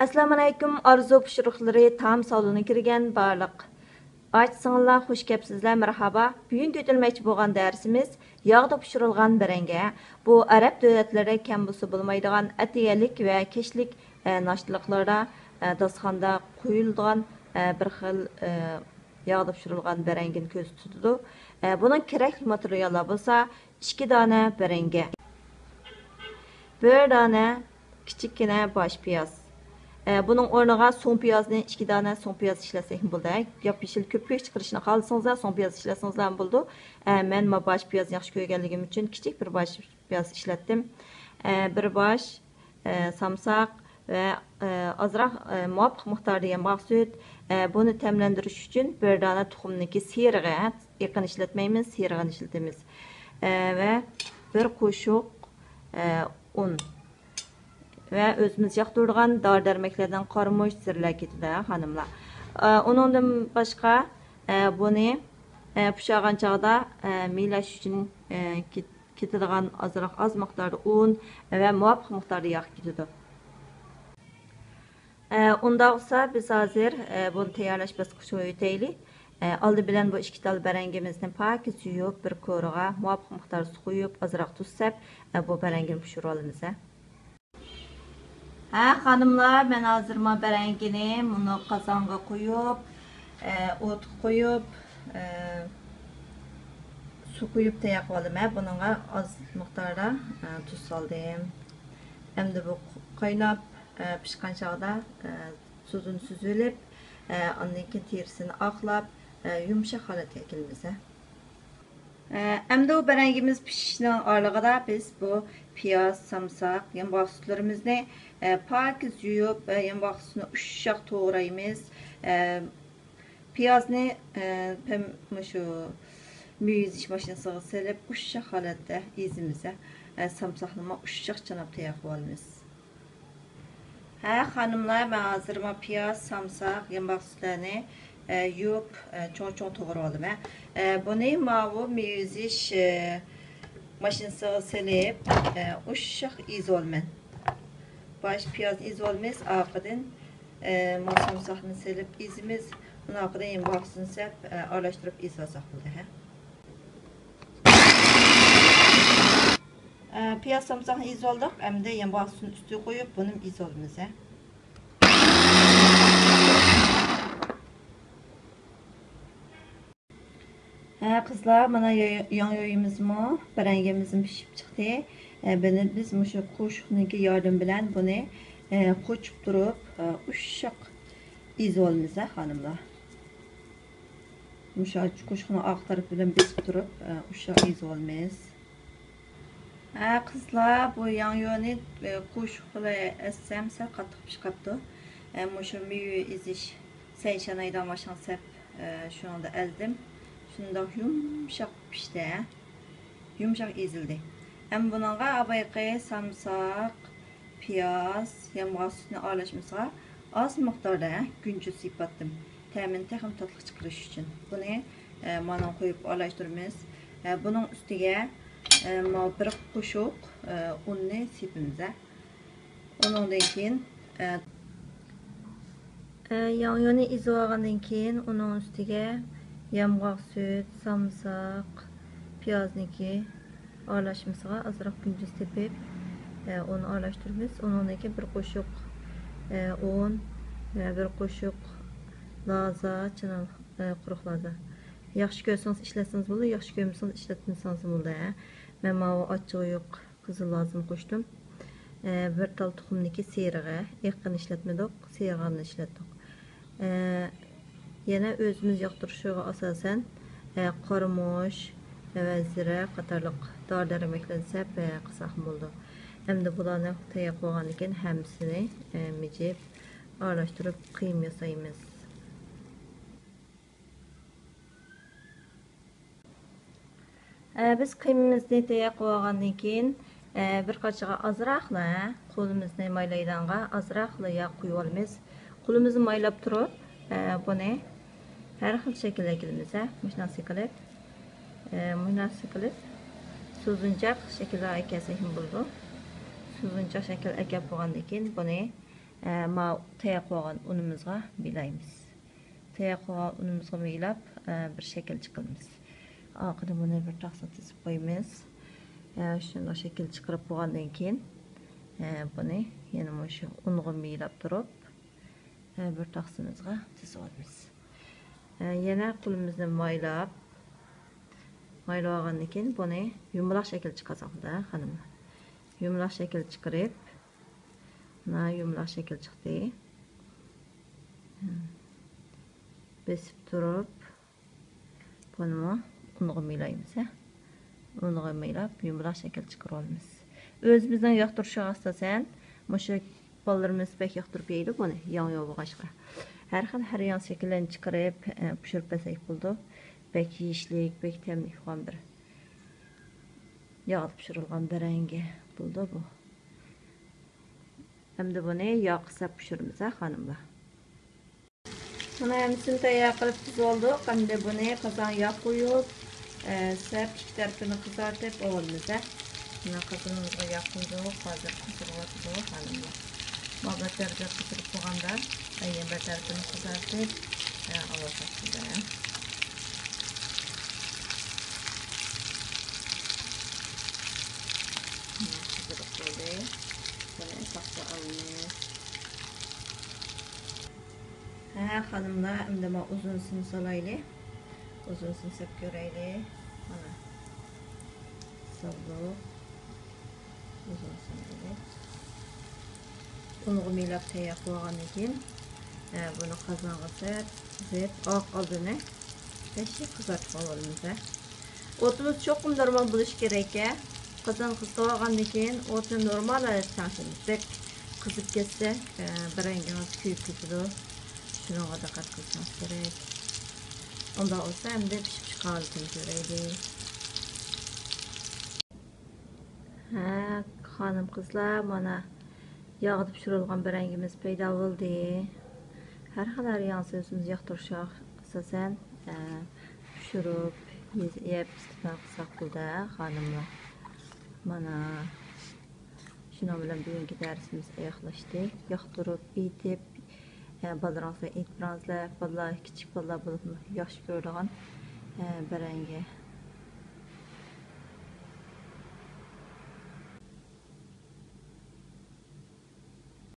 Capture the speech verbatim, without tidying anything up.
ئەسسالامۇئەلەيكۇم، ئارزۇ پىشۇرۇقلىرى تائام سالونىغا كىرگەن بارلىق ئاچا-سىڭىللار، خۇش كەپسىزلەر، مەرھابا. بۈگۈن ئۆتۈلمەكچى بولغان دەرسىمىز ياغدا پىشۇرۇلغان بەرەڭگە. بۇ ئەرەب دۆلەتلىرىدە كەم بولسا بولمايدىغان ئەتىگەنلىك ۋە كەچلىك، ئە، ناشتىلىقلاردا، ئە، داستىخاندا قويۇلىدىغان، ئە، بىر خىل، ئە، ياغدا پىشۇرۇلغان بەرەڭگىنى كۆزدە تۇتىدۇ. ئە، بۇنىڭ كېرەكلىك ماتېرىياللار بولسا، ئىككى دانە بەرەڭگە، بىر دانە كىچىككىنە باش پىياز. ئە، بۇنىڭ ئورنىغا سوڭ پىيازنى، ئىككى دانە سوڭ پىياز ئىشلەتسەكمۇ بولىدۇ. ياپيېشىل كۆپۈك چىقىرىشنى خالىسىڭىزلار، سوڭ پىياز ئىشلەتسىڭىزلارمۇ بولىدۇ. ئە، مەن ما باش پىيازنى ياخشى كۆرگەنلىكىم ئۈچۈن كىچىك بىر باش پىياز ئىشلەتتىم. ئە، بىر باش، ئە، سامساق ۋە، ئە، ئازراق، ئە، مۇۋاپىق مىقداردا يەمباغ سۈت. ئە، بۇنى تەملەندۈرۈش ئۈچۈن بىر دانە تۇخۇمنىڭكى سېرىغى، ئېقىنى ئىشلەتمەيمىز، سېرىغىنى ئىشلىتىمىز. ئە، ۋە بىر قوشۇق، ئە، ئۇن ۋە ئۆزىمىز ياقتۇرىدىغان دارى دەرمەكلەردىن قارىمۇچ، زىرىلەر كېتىدۇ، خانىملار. ئە، ئۇنىڭدىن باشقا، ئە، بۇنى، ئە، پۇشاغان چاغدا، ئە، مېيلەش ئۈچۈن، ئە، كېت-، كېتىدىغان ئازراق ئاز مىقداردا ئۇن ۋە مۇۋاپىق مىقداردا ياغ كېتىدۇ. ئە، ئۇنداق بولسا، بىز ھازىر، ئە، بۇنى تەييارلاش باسقۇچىغا ئۆتەيلى. ئە، ئالدى بىلەن بۇ ئىككى تال بەرەڭگىمىزنى پاكىز يۇيۇپ، بىر كورىغا مۇۋاپىق مىقداردا سۇ قۇيۇپ، ئازراق تۇز سەپ، ئە، بۇ بەرەڭگىنى پىشۇرۇۋالىمىز، ھە. ھە، خانىملار، مەن ھازىر ما بەرەڭگىنى مۇنۇ قازانغا قۇيۇپ، ئە، ئوتقا قۇيۇپ، ئە، سۇ قۇيۇپ تەييار قىلىۋالدىم، ھە. بۇنىڭغا ئاز مىقداردا، ئە، تۇز سالدىم. ئەمدى بۇ قايناپ، ئە، پىشقان چاغدا، ئە، سۇدىن سۈزۈۋېلىپ، ئە، ئاندىن كېيىن تېرىسىنى ئاقلاپ، ئە، يۇمشاق ھالەتكە ئەكېلىمىز، ھە. ئە، ئەمدى بۇ بەرەڭگىمىز پىشىشنىڭ ئارىلىقىدا بىز بۇ پىياز، سامساق، يەمباغ سۈتلىرىمىزنى، ئە، پاكىز يۇيۇپ، ئە، يەمباغ سۈتىنى ئۇششاق توغرايمىز. ئە، پىيازنى، ئە، پەم-، مۇشۇ مېۋە ئېزىش ماشىنىسىغا سېلىپ، ئۇششاق ھالەتتە ئېزىمىز، ئە، سامساقنىمۇ ئۇششاق چاناپ تەييار قىلىۋالىمىز. ھە، خانىملار، مەن ھازىر ما پىياز، سامساق، يەمباغ سۈتلەرنى، ئە، يۇيۇپ، ئە، چوڭ-چوڭ توغرىۋالدىم، ھە. ئە، بۇنى ماۋۇ مېۋە ئېزىش، ئە، ماشىنىسىغا سېلىپ، ئە، ئۇششاق ئېزىۋالىمەن. باش پىيازنى ئېزىۋالىمىز، ئارقىدىن، ئە، ما سامساقنى سېلىپ ئېزىمىز. ئۇنىڭ ئارقىدىن يەمباغ سۈتىنى سەپ، ئە، ئارىلاشتۇرۇپ ئېزىۋالساق بولىدۇ، ھە. ئە، پىياز سامساقنى ئېزىۋالدۇق. ئەمدى يەمباغ سۈتىنى ئۈستىگە قويۇپ، بۇنىمۇ ئېزىۋالىمىز، ھە. ھە، قىزلار، مانا يا-، ياڭيۇيىمىزمۇ، بەرەڭگىمىزمۇ پىشىپ چىقتى. ئە، بۇنى بىز مۇشۇ قوشۇقنىڭكى ياردىمى بىلەن بۇنى، ئە، قوچۇپ تۇرۇپ، ئە، ئۇششاق ئېزىۋالىمىز، ھە، خانىملار. مۇشۇ قوشۇقنىڭ ئارقا تەرىپى بىلەن بېسىپ تۇرۇپ، ئە، ئۇششاق ئېزىۋالىمىز. ھە، قىزلار، بۇ ياڭيۇنى، ئە، قوشۇق بىلەن ئەزسەم سەل قاتتىق پىشىپ قاپتۇ. ئە، مۇشۇ مېۋە ئېزىش سەيشانايدا ماشىنا سەپ، ئە، شۇنىڭدا ئەزدىم. شۇنداق يۇمشاق پىشتى، ھە. يۇمشاق ئېزىلدى. ئەمما بۇنىڭغا بايىقى سامساق، پىياز، يامغاق سۈتىنى ئارىلاشمىسىغا ئاز مىقداردا گۈنچە سېپىۋەتتىم. تەمىنى تېخىمۇ تاتلىق چىقىرىش ئۈچۈن. بۇنى، ئە، مانا قويۇپ ئارىلاشتۇرىمىز. ئە، بۇنىڭ ئۈستىگە، ئە، ماۋۇ بىر قوشۇق، ئە، ئۇننى سېپىمىز، ھە. ئۇنىڭدىن كېيىن، ئە، ئە، ياڭيۇنى ئېزىۋالغاندىن كېيىن، ئۇنىڭ ئۈستىگە يامغاق سۈت، سامساق، پىيازنىڭكى ئارىلاشمىسىغا ئازراق گۈنچە سېپىپ، ئە، ئۇنى ئارىلاشتۇرىمىز. ئۇنىڭدىن كېيىن بىر قوشۇق، ئە، ئۇن ۋە بىر قوشۇق لازا، چىنا، ئە، قۇرۇق لازا. ياخشى كۆرسىڭىز ئىشلەتسىڭىز بولىدۇ، ياخشى كۆرمىسىڭىز ئىشلەتمىسىڭىز بولىدۇ، ھە. مەن ماۋۇ ئاچچىقى يوق قىزىل لازىنى قوشتۇم. ئە، بىر تال تۇخۇمنىڭكى سېرىغى، ئېقىنى ئىشلەتمىدۇق، سېرىغىنى ئىشلەتتۇق. ئە، يەنە ئۆزىمىز ياقتۇرۇشىغا ئاساسەن، ئە، قارىمۇچ ۋە زىرە قاتارلىق دارى دەرمەكلەرنى سەپ، ئە، قىلساقمۇ بولىدۇ. ئەمدى بۇلارنى تەييار قىلغاندىن كېيىن ھەممىسىنى، ئە، مىجىپ ئارىلاشتۇرۇپ قىيما ياسايمىز. ئە، بىز قىيمىمىزنى تەييار قىلىۋالغاندىن كېيىن، ئە، بىر قاچىغا ئازراقلا، قولىمىزنى مايلايدىغانغا ئازراقلا ياغ قۇيۇۋالىمىز. قولىمىزنى مايلاپ تۇرۇپ، ئە، بۇنى ھەر خىل شەكىلگە كېلىمىز، ھە، مۇشۇنداق قىلىپ، ئە، مۇشۇنداق قىلىپ، سوزۇنچاق شەكىلگە ئەكەلسەكمۇ بولىدۇ. سوزۇنچاق شەكىل ئەكەپ بولغاندىن كېيىن، بۇنى ئە، ماۋۇ تەييار قىلغان ئۇنىمىزغا مىلايمىز. تەييار قىلغان ئۇنىمىزغا مىلاپ، ئە، بىر شەكىل چىقىرىمىز. ئارقىدىن بۇنى بىر تاقسا تىزىپ قويىمىز. ئە، شۇنداق شەكىل چىقىرىپ بولغاندىن كېيىن، ئە، بۇنى يەنە مۇشۇ ئۇنغا مىلاپ تۇرۇپ، ئە، بىر تاقسىمىزغا تىزىۋالىمىز. ئە، يەنە قولىمىزنى مايلاپ، مايلىۋالغاندىن كېيىن بۇنى يۇمىلاق شەكىل چىقارساقدا، خانىملار. يۇمىلاق شەكىل چىقىرىپ، مانا يۇمىلاق شەكىل چىقتى. بېسىپ تۇرۇپ، بۇنىمۇ ئۇنغا مىلايمىز، ھە. ئۇنغا مىلاپ، يۇمىلاق شەكىل چىقىرىۋالىمىز. ئۆزىمىزنىڭ ياقتۇرۇشىغا ئاساسەن، مۇشۇ بالىلىرىمىز بەك ياقتۇرۇپ يەيدۇ بۇنى، ياڭيۇ بولغاچقا. ھەر خىل، ھەر ياڭ شەكىللەرنى چىقىرىپ، ئە، پىشۇرۇپ بەرسەك بولىدۇ. بەك يېيىشلىك، بەك تەملىك بولغان بىر ياغدا پىشۇرۇلغان بەرەڭگى بولىدۇ بۇ. ئەمدى بۇنى ياغقا سەپ پىشۇرىمىز، ھە، خانىملار. مانا ھەممىسىنى تەييار قىلىپ تىزىۋالدۇق. ئەمدى بۇنى قازانغا ياغ قۇيۇپ، ئە، سەپ ئىككى تەرىپىنى قىزارتىپ ئالىمىز، ھە. مانا قازىنىمىزغا ياغ قۇيدۇق، ھازىر قىزىرىۋاتىدۇ، خانىملار. مۇھەببەت تەرىپى قىزىرىپ بولغاندا، ئە، يەنە بىر تەرىپىنى قىزارتىپ، ئە، ئاۋازلاپ قىزىرىپ بولدى. بۇنى تاققا ئالىمىز. ھە، خانىملار، ئەمدى مانا ئۇزۇنسىنى سالايلى. ئۇزۇنسىنى سەپ كۆرەيلى. مانا. سالدۇق. ئۇزۇنسىنى ئېلىپ. ئۇنغا مىلاپ تەييار قىلىۋالغاندىن كېيىن، ھە، بۇنى قازانغا سەپ، سېپ، ئاق ئالدىنى بەشنى قىزارتىپ ئالىمىز، ھە. ئوتىمىز چوقۇم نورمال بولۇشى كېرەك، ھە. قازان قىزىتىۋالغاندىن كېيىن ئوتنى نورمال ھالەتتە چاڭشىمىز. بەك قىزىپ كەتسە، ئە، بەرەڭگىڭىز كۆيۈپ كېتىدۇ. شۇنىڭغا دىققەت قىلىشىڭىز كېرەك. ئۇنداق بولسا ئەمدى پىشىپ چىققان ھالىتىنى كۆرەيلى. ھە، خانىم قىزلار، مانا ياغدا پىشۇرۇلغان بەرەڭگىمىز پەيدا بولدى. ھەر خىل، ھەر ياڭ سۆزىمىز ياقتۇرۇشىغا ئاساسەن، ئە، پىشۇرۇپ، يەپ ئىستېمال قىلساق بولدى، خانىملار. مانا. شۇنىڭ بىلەن بۈگۈنكى دەرسىمىز ئاياغلاشتى. ياقتۇرۇپ، ئېيتىپ، ئە، بالىلىرىڭىزغا ئېيتىپ بېرىڭىزلەر. بالىلار، كىچىك بالىلار بولۇپمۇ ياخشى كۆرىدىغان، ئە، بەرەڭگى.